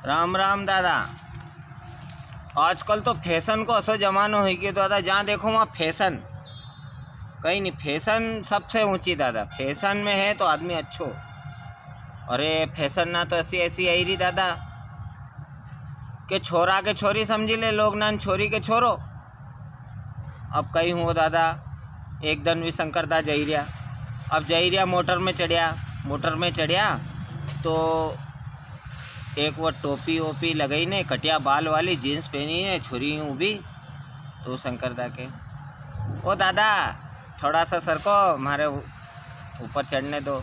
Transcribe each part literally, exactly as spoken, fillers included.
राम राम दादा। आजकल तो फैशन को असो जमानो हो गयो दादा, जहाँ देखो वहाँ फैशन। कहीं नहीं, फैशन सबसे ऊंची दादा, फैशन में है तो आदमी अच्छो। अरे फैशन ना तो ऐसी ऐसी आई रही दादा, के छोरा के छोरी समझी ले लोग, ना छोरी के छोरो। अब कई हुओ दादा, एक दन भी शंकर दा जई रिया। अब जई रिया, मोटर में चढ़िया, मोटर में चढ़िया तो एक वो टोपी वोपी लगाई ने, कटिया बाल वाली जींस पहनी है, छोरी ऊभी। तो शंकर दा के, "ओ दादा, थोड़ा सा सरको, म्हारे ऊ-, ऊपर चढ़ने दो।"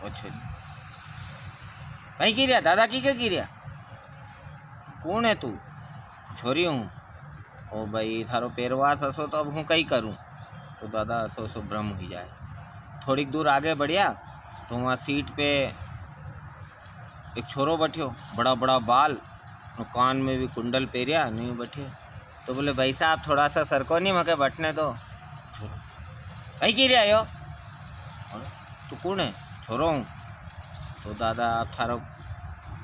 वो छोरी, "कई की रिया दादा, की के की रिया? कौन है तू?" "छोरी हूँ।" "ओ भाई, थारो पेरवास असो तो अब हूँ कई करूँ?" तो दादा असो असो भ्रम हुई जाए। थोड़ीक दूर आगे बढ़िया तो वहाँ सीट पे एक छोरो बैठ्यो, बड़ा बड़ा बाल, और कान में भी कुंडल पेरिया, नहीं बैठ्यो। तो बोले, "भाई साहब, थोड़ा सा सरको नहीं, मके बैठने दो।" छोरो, "कई की रिया यो? तू कौन है?" "छोरो हूँ।" तो दादा, "अब थारो,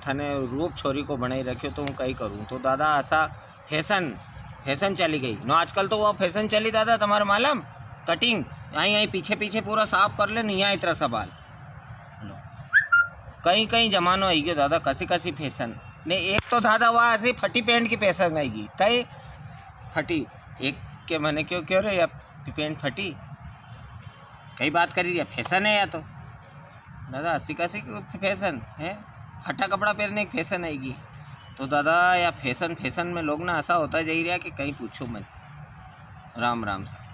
थने रूप छोरी को बनाई रख्यो, तो हूँ कई करूँ?" तो दादा, असा फैशन, फैशन चली गई नो। आजकल तो वो फैशन चली दादा, तुम्हारे मालूम, कटिंग, यहीं, यहीं पीछे, पीछे पूरा साफ कर ले, नहीं इतना सा बाल। लो। कई, कई जमानो आई गयो दादा, कसी, कसी फैशन। ने एक तो दादा, वहाँ ऐसी फटी पैंट की फैशन आई गई। कई फटी, एक के मने क्यों, क्यों रे, या पैंट फटी? कई बात करी रिया, फैशन है या तो। दादा, असी कसी की फैशन है? फटा कपड़ा पहनने की फैशन आएगी। तो दादा, या फैशन, फैशन में लोग ना ऐसा होता जाई रिया कि कई पूछो मत। राम राम सा।